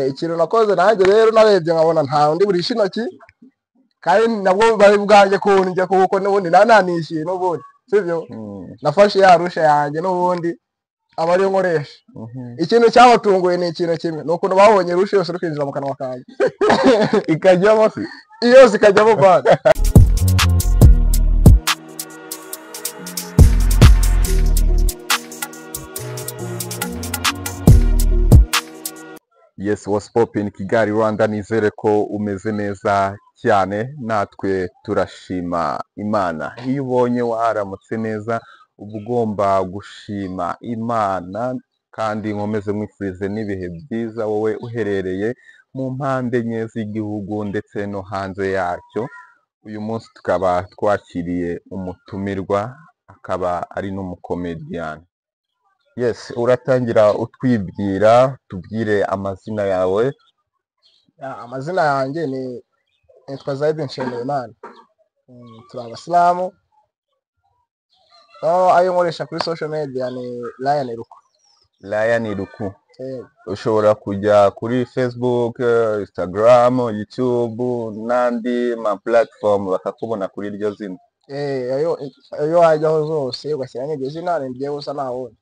Ikintu nakoze nanjye rero narebye nkabona nta undi burisha intoki, kandi nabwo bari bwanjye kundya kuko n'ubundi nananishyuye n'ubundi, sibyo? Nafashe ya rusha yanjye n'ubundi aba ariyo nkoresha. Ikintu cyabatunguye ni ikintu kimwe, ni ukuntu babonye rusha yose iri kwinjira mu kanwa kanjye. Ikajyamo se? Yose ikajyamo bana. Yes, what's poppin Kigali Rwanda, nizere ko umeze neza cyane, natwe turashima Imana. Iyo ubonye waramutse neza uba ugomba gushima Imana, kandi nkomeze mwifurize n'ibihe byiza wowe uherereye mu mpande enye z'igihugu ndetse no hanze yacyo. Uyu munsi tukaba twakiriye umutumirwa, akaba ari n'umukomediyani. Yes, uratangira utwibwira, tubwire amazina yawe. Ya, amazina yanjye ni nitwa Zaidi Nshimiyimana. Turi abasilamu. Aho ayo nkoresha kuri social media ni Lion Ruku. Lion Ruku. Ushobora kujya kuri Facebook, Instagram, YouTube n'andi ma platform bakakubona kuri iryo zina. Ayo wajyaho zose ugashyiramo iryo zina ni ryo gusa nta wundi.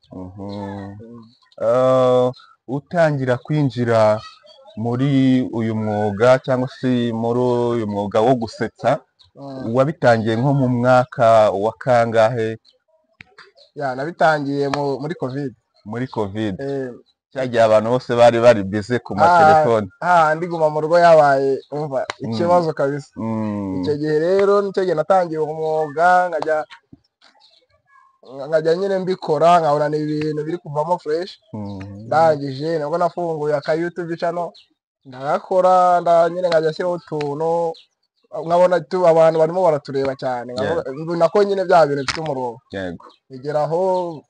Utangira kwinjira muri uyu mwuga cyangwa se muri uyu mwuga wo gusetsa, wabitangiye nko mu mwaka wa kangahe? Ya, nabitangiye muri Covid. Muri Covid. Cyagiye abantu bose bari bari busy ku matelefone. Ndiguma mu rugo yabaye umva ikibazo kabisa. Icyo gihe rero nicyo gihe natangiye umwuga, nkajya nyine mbikora nkabona ni ibintu biri kuvamo fresh. Ndangije nabwo nafunguye aka YouTube channel ndagakora, nyine nkajya nshyiraho utuntu nkabona abantu barimo baratureba cyane, nako nyine bya bintu bifite umurongo. Bigera aho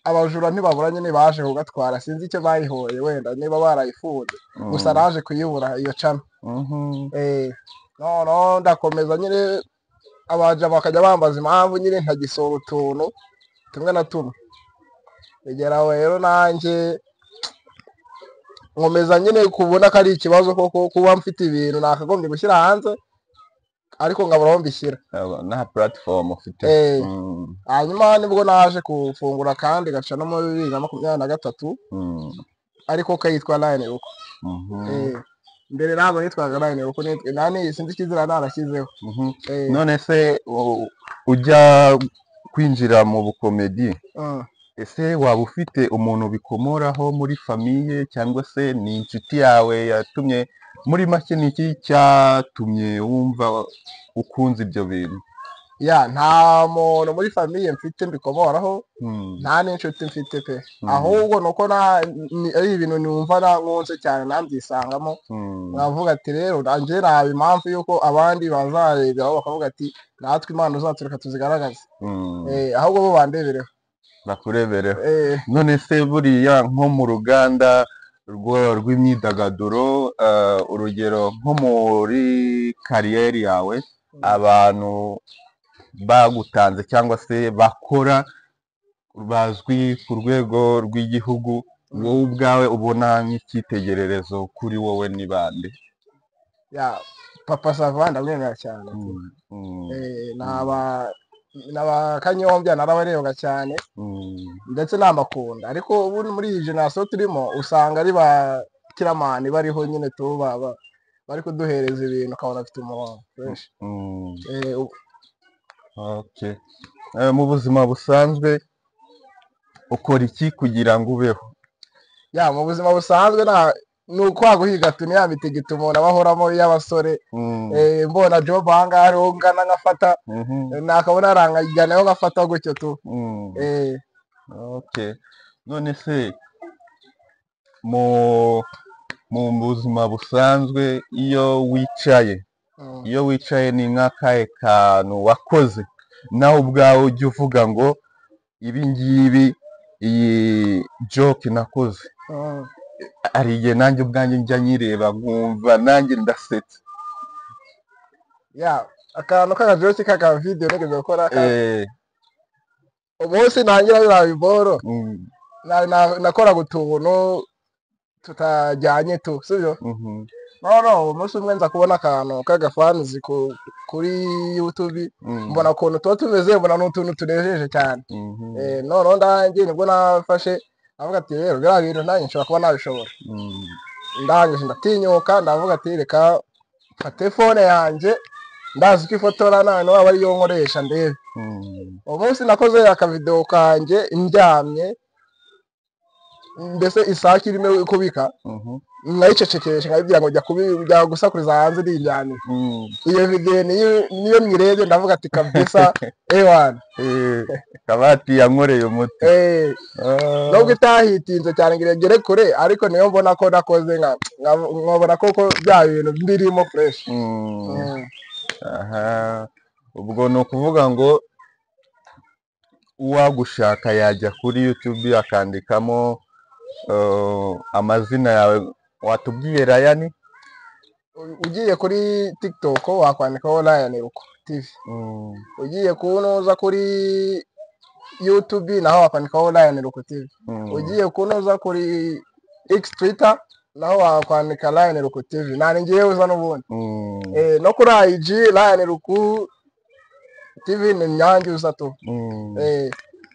abajura ntibabura nyine baje kugatwara, sinzi icyo bayihoye wenda niba barayifunze, gusa naje kuyibura iyo channel. Noneho ndakomeza nyine abaja bakajya bambaza impamvu nyine ntagisora utuntu tumwe na tumwe. Bigera aho rero nanjye nkomeza nyine kubona ko ari ikibazo koko kuba mfite ibintu nakagombye gushyira hanze ariko nkabura aho mbishyira. Nta platform ufite. Hanyuma nibwo naje gufungura kandi gaca no muri 2023, ariko kayitwa Lion Ruku. Mbere ntabwo nitwaga Lion Ruku, nani sinzi ikizina narashyizeho. None se ujya kwinjira mu bukomedi, ese waba ufite umuntu bikomoraho muri famiye cyangwa se ni inshuti yawe yatumye, muri make ni iki cyatumye wumva ukunze ibyo bintu? Ya, nta muntu muri famiye mfite mbikomoraho, nta n'inshuti mfite pe. Ahubwo nuko ari ibintu numva nkunze cyane nabyisangamo. Nkavuga ati rero nanjye naba impamvu yuko abandi bazareberaho bakavuga ati natwe Imana uzatureka tuzigaragaze. Ahubwo bo bandebereho. Bakurebereho. None se buriya nko mu ruganda rw'imyidagaduro, urugero nko muri kariyeri yawe, abantu bagutanze cyangwa se bakora bazwi ku rwego rw'igihugu, wowe ubwawe ubona nk'icyitegererezo kuri wowe ni bande? Ya, Papa Sava ndamwemera cyane. Naba Kanyombya narabarebaga cyane, ndetse n'amakunda. Ariko ubu muri iyi generation turimo usanga ari ba Kiramani bariho nyine tu bari kuduhereza ibintu ukabona afite umurongo fresh. Okay. Mu buzima busanzwe ukora iki kugira ngo ubeho? Ya, mu buzima busanzwe ni ukwa guhiga tu, ya mitigito umuntu aba ahoramo y'abasore. Mbona job aha ngaha ariho ngana nkafata, nakabona arangajyanayo nkafata gutyo tu. Okay. None se mu buzima busanzwe iyo wicaye, iyo wicaye ni nk'akahe kantu wakoze nawe ubwawe ujya uvuga ngo ibi ngibi iyi joke nakoze, hari igihe nanjye ubwanjye njya nyireba nkumva nanjye ndasetse. Ya, akantu k'akajoke k'aka video nigeze gukora, umunsi ntangira biriya biboro, nakoraga utuntu Tutajyanye tu, sibyo? Mhm. No, umunsi umwe nza kubona akantu k'agafanizi kuri YouTube, mbona ukuntu tuba tumeze, mbona ni utuntu tunejeje cyane. Noneho ndangiye nibwo nafashe avuga ati rero biriya bintu nanjye nshobora kuba nabishobora. Ndangije ndatinyuka, ndavuga ati reka mfate phone yanjye, ndazi ko ifotora, none waba ariyo nkoresha ndebe. Uwo munsi nakoze akavideo kanjye ndyamye, mbese isake irimo kubika, nkayicecekesha, nkayibwira ngo jya gusakuriza hanze niryamye. Iyo video niyo nyirebye ndavuga ati kabisa ewana. Kabati yankoreye umuti. Nubwo itahitinze cyane ngo iregere kure, ariko niyo mbona ko nakoze nkabona koko bya bintu birimo fresh. Aha, ubwo ni ukuvuga ngo uwagushaka yajya kuri YouTube akandikamo amazina yawe watubwiye, Ryan. Ugiye kuri TikTok wakwandikaho Ryan Ruko TV. Ugiye kunoza kuri YouTube naho wakwandikaho Ryan Ruko TV. Ugiye kunoza kuri X, Twitter, naho wakwandika Ryan Ruko TV, nani ngiye uza n'ubundi. No kuri IG Ryan Ruko TV ni nyange uza tu.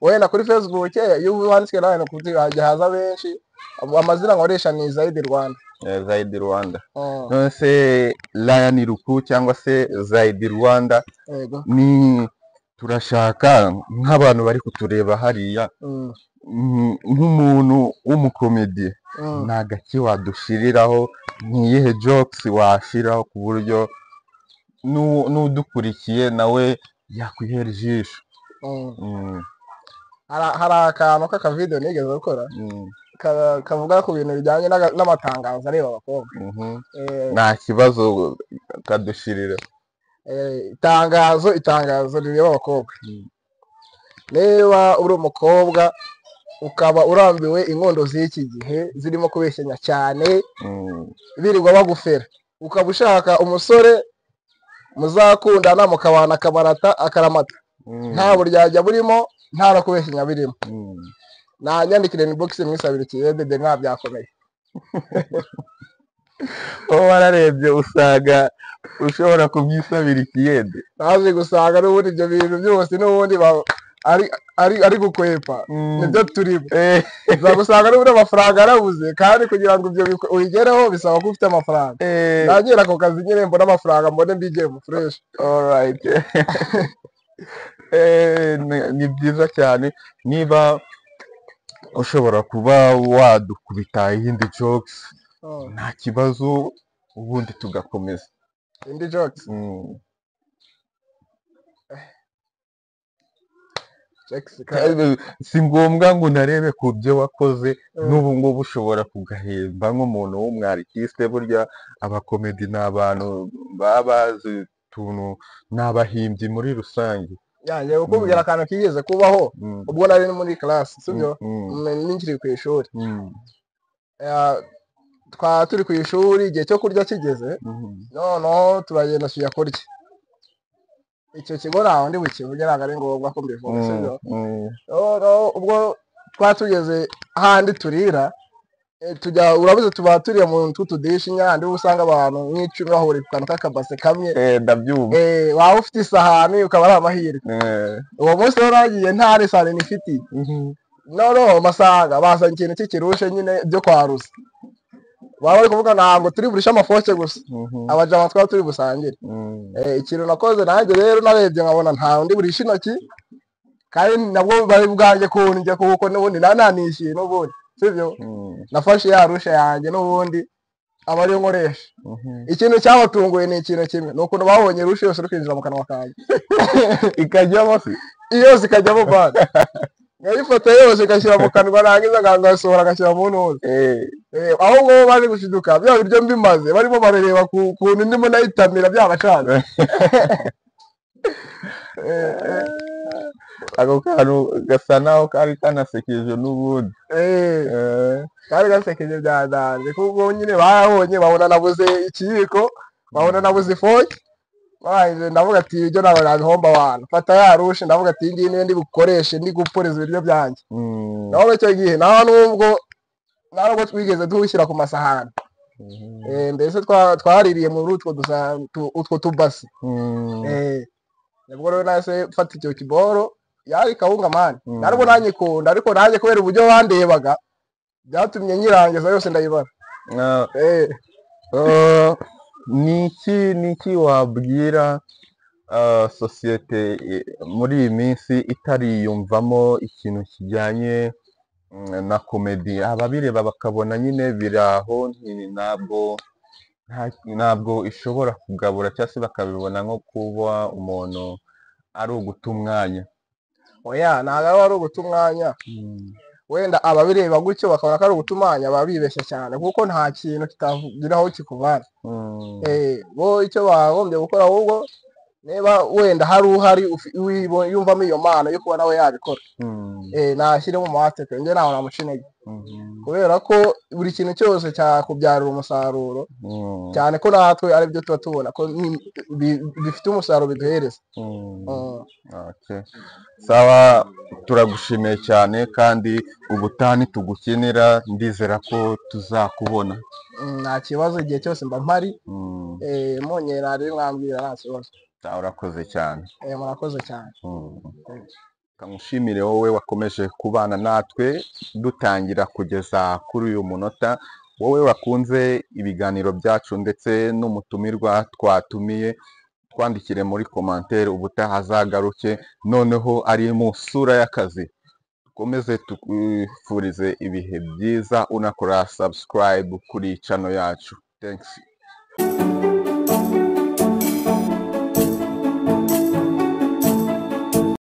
Wenda kuri Facebook, iyo wanditse Ryan Ruko TV hajya haza benshi. Amazina nkoresha ni Zaidi Rwanda. Zaidi Rwanda. None se Ryan Ruku cyangwa se Zaidi Rwanda, Yego. ni turashaka nk'abantu bari kutureba hariya, nk'umuntu w'umukomedi, ni agaki wadushiriraho, ni iyihe jokes washiraho ku buryo n'udukurikiye nawe yakwihera ijisho? Hari akantu k'akavideo nigeze gukora kavuga ku bintu bijyanye n'amatangazo areba abakobwa. Nta kibazo, kadushirira. Itangazo rireba abakobwa. Niba uri umukobwa ukaba urambiwe inkondo z'iki gihe zirimo kubeshyanya cyane, birirwa bagufera, ukaba ushaka umusore muzakundana mukabana akabarata akaramata, nta buryarya burimo, nta no kubeshyanya birimo, nanyandikire inbox mwisabire ikiyede, nta byakomeye. Wowe wararebye usanga ushobora kubyisabira ikiyede? Naje gusanga n'ubundi ibyo bintu byose n'ubundi ari gukwepa, nibyo turimo. Uza gusanga n'ubundi amafaranga yarabuze, kandi kugira ngo ibyo ubigereho bisaba ko ufite amafaranga. Nagira ako kazi nyine mbone amafaranga, mbone mbigemo fresh. Alright. Ni byiza cyane. Niba ushobora kuba wadukubita iyindi jokes, nta kibazo, ubundi tugakomeza. Indi jokes? Mm. Jokes? Si ngombwa ngo unarebe ku byo wakoze. N'ubu ngubu ushobora kugahemba nk'umuntu w'umwarikisite. Burya abakomedi ni abantu baba bazi utuntu, ni abahimbyi muri rusange. Yanjye kukubwira akantu kigeze kubaho ubwo nari muri class, sibyo? Mm. Nkiri ku ishuri. Twaba turi ku ishuri, igihe cyo kurya kigeze, noneho turagenda tujya kurya. Icyo kigo ntaho ndi bukivuge, ntabwo ari ngombwa ko mbivuga, sibyo? Mm. Noneho ubwo twaba tugeze ahandi turira, tujya, urabuze, tuba turiye mu tw'utudishi nyandi, uba usanga abantu nk'icumi bahuriye ku kantu k'akabase kamwe. Ndabyumva. Waba ufite isahani ukaba ari amahirwe. Uwo munsi rero nagiye nta n'isahani nifitiye. Noneho masanga bazanye ikintu cy'ikirushe nyine byo kwaruza, baba bari kuvuga ntabwo turi burishe amafoke gusa, abajama twaba turi busangire. Ikintu nakoze nanjye rero, narebye nkabona nta undi burishe intoki, kandi nabwo bari bwanjye kundya, kuko n'ubundi nananishyuye n'ubundi, sibyo? Mm. Nafashe ya rushe yanjye n'ubundi aba ariyo nkoresha. Ikintu cyabatunguye ni ikintu kimwe, ni ukuntu babonye rushe yose iri kwinjira mu kanwa kanjye. Ikajyamo se? Yose ikajyamo bana, nkayifata yose igashyira mu kanwa, narangiza ngasohora agashyira mu ntuza. Aho ngaho baje gushiduka bya biryo mbimaze, barimo barareba ku kuntu ndimo nayitamira byabacanze. Ako kantu gasa naho kari kanasekeje n'ubundi. Kari gasekeje byadanje, kuko nyine barabonye babona nabuze ikiyiko, babona nabuze ifoke. Barangije ndavuga ati ibyo ntabwo nabihomba abantu, fata ya rushe, ndavuga ati iyi ngiyi niyo ndi bukoreshe ndi guporeza ibiryo byanjye. Naho icyo gihe naho nubwo Ntabwo twigeze tuwushyira ku masahani. Mbese twaririye muri utwo utwo tubasi. Nibwo rero nahise mfata icyo kiboro, yari kawunga man. Ntabwo nanyikunda, ariko nanjye kubera uburyo bandebaga byatumye nyirangiza yose ndayibara. Ni iki wabwira sosiyete muri iyi minsi itariyumvamo ikintu kijyanye na comedy, ababireba bakabona nyine biri aho, ntabwo ishobora kugabura, cyangwa se bakabibona nko kuba umuntu ari uguta umwanya? Oya, ntabwo aba ari uguta umwanya. Wenda ababireba gutyo bakabona ko ari uguta umwanya baba bibeshya cyane, kuko nta kintu kitagira aho kikuvana. Bo icyo bagombye gukora ahubwo, niba wenda hari uhari yumvamo iyo mpano yo kuba nawe yabikora, nashyiremo umuhate pe, njye ntawe namuca intege, kubera ko buri kintu cyose cyakubyarira umusaruro, cyane ko natwe aribyo tuba tubona ko bifite umusaruro biduhereza. Okay. Sawa, turagushimiye cyane, kandi ubutaha nitugukenera ndizera ko tuzakubona. Nta kibazo, igihe cyose mba mpari. Munyera rero mwambwira, nta kibazo. Sawa, urakoze cyane. Murakoze cyane. Kamushimire wowe wakomeje kubana natwe dutangira kugeza kuri uyu munota, wowe wakunze ibiganiro byacu ndetse n'umutumirwa twatumiye. Twandikire muri commentaire, ubutaha azagaruke noneho ari mu sura y'akazi. Dukomeze tukwifurize ibihe byiza, unakora subscribe kuri channel yacu. Thanks.